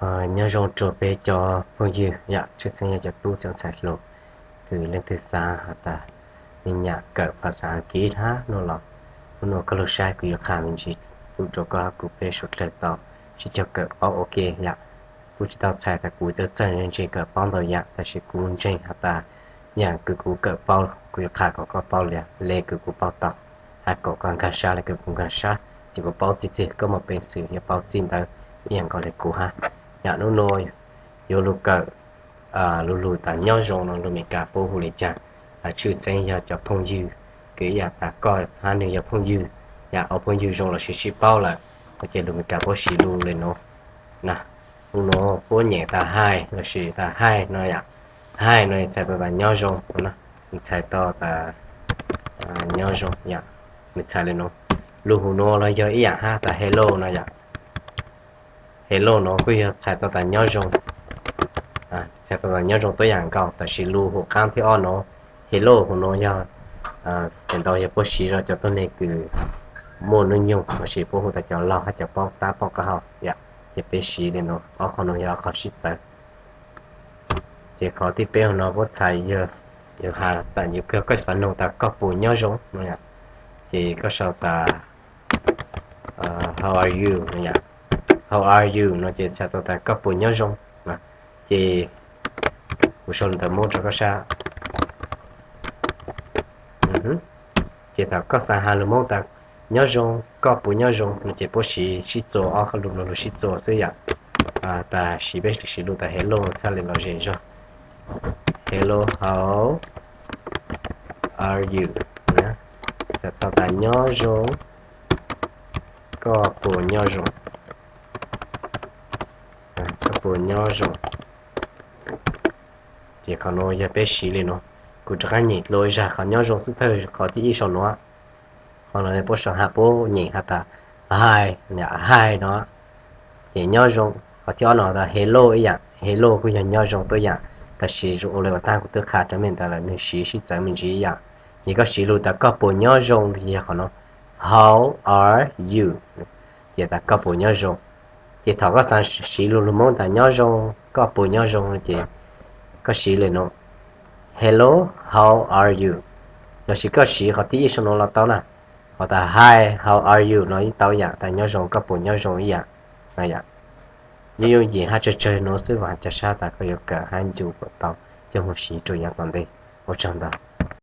Nyob zoo rau peb cov phooj ywg yom, tshwj xeeb yog cov tub cov ntxhais hluas, kws leej twg xav has tas nyiam kawm phas xas Askiv hab no los, hnub no koj lug saib kuv yuav qha me ntsis tub rau koj hab kuv peb suav dlawg tau sib cog kawm paub ua ke yom. Kuv tsis tau txhais tas kuv txawj txawj ntseeg kawm paub ntau yam, tab sis kuv ntseeg has tas yam kws kuv kawm paub kuv yuav qha kom koj paub li, le kws kuv paub tau, hab kom koj nkaag sab le kws kuv nkaag sab, ces kuv paub txij txij koj muaj peev xwm yuav paub txij ntawd ib yam nkaus le kuv hab. Yam hnub no yuav lug kawm lu lug tas nyob zoo no lug Meskas puab hu le caag, tshwj xeeb yog cov phooj ywg, kws ib yam tas koj hab nwg yog phooj ywg, yam ua phooj ywg zoo lossis sib paub lawm, no ces lug Meskas puab siv lu le nuav na. Hnub no puab nyem tas hi lossis tas hi no yom. Hi no txhais tau tas nyob zoo, txhais tau tas nyob zoo yom, nws txhais le nuav. Lu hu nuav los yog ib yam hab tas hello no yom. Hello no kuj yog txhais tau tas nyob zoo, txhais tau tas nyob zoo tuab yam nkaus, tab sis lu hu qaab thib ob no, hello hu nuav yog feem ntau yog puab siv rau cov tuab neeg kws muaj hnub nyoog lossis puab hu tas cov laug hab cov paub tab paub qab hau yom. Ces peb siv le nuav, ob qho nuav yog ob qho sib txawv. Ces qhov thib peb hu no puab txhais yog, yog has tas yog koj xav nug tas koj puas nyob zoo no yom, ces koj sau tas how are you no yom. How are you no ces txhais tau tas koj puas nyob zoo. Ces kuv sau lus ntawv Moob rau koj saib. Ces thaum koj xav has lus Moob tas nyob zoo, koj puas nyob zoo no ces puab siv sib txuas, ob qho lus no lug sib txuas xwb yom. Tab sis peb siv lus tas hello txhaj le lom zem zog. Hello, how are you? Txhais tau tas nyob zoo, koj puas nyob zoo, koj puas nyob zoo. Ces qhov nuav yog peb siv le nuav. Kuv rov qab nyem dlua zag qhov nyob zoo xub thawj, qhov thib ib sau nuav. Qhov no puab sau has, puab nyem has tas hi, hi no ces nyob zoo. Qhov thib ob no tas hello ib yam, hello kuj yog nyob zoo tuab yam, tab sis zoo ua le uas taag kuv twb qha rau mej ntawd lawm, nws siv sib txawv me ntsis ib yam. Ces koj siv lus tas koj puas nyob zoo, yog qhov no, how are you, ces tas koj puas nyob zoo. Ces thaum koj xav siv lug lug Moob tas nyob zoo, koj puas nyob zoo no ces koj siv le nuav, hello, how are you, lossis koj siv qhov thib ib sau nuav los tau na. Qhov tas hi, how are you no yeej tau ib yam, tas nyob zoo, koj puas nyob zoo ib yam. Yooj yooj yim hab tsawg tsawg nuav xwb, vam cov sab tas koj yuav kawm hab ncu kom tau coj moog siv rua yaav tom ntej. Ua tsaug ntau.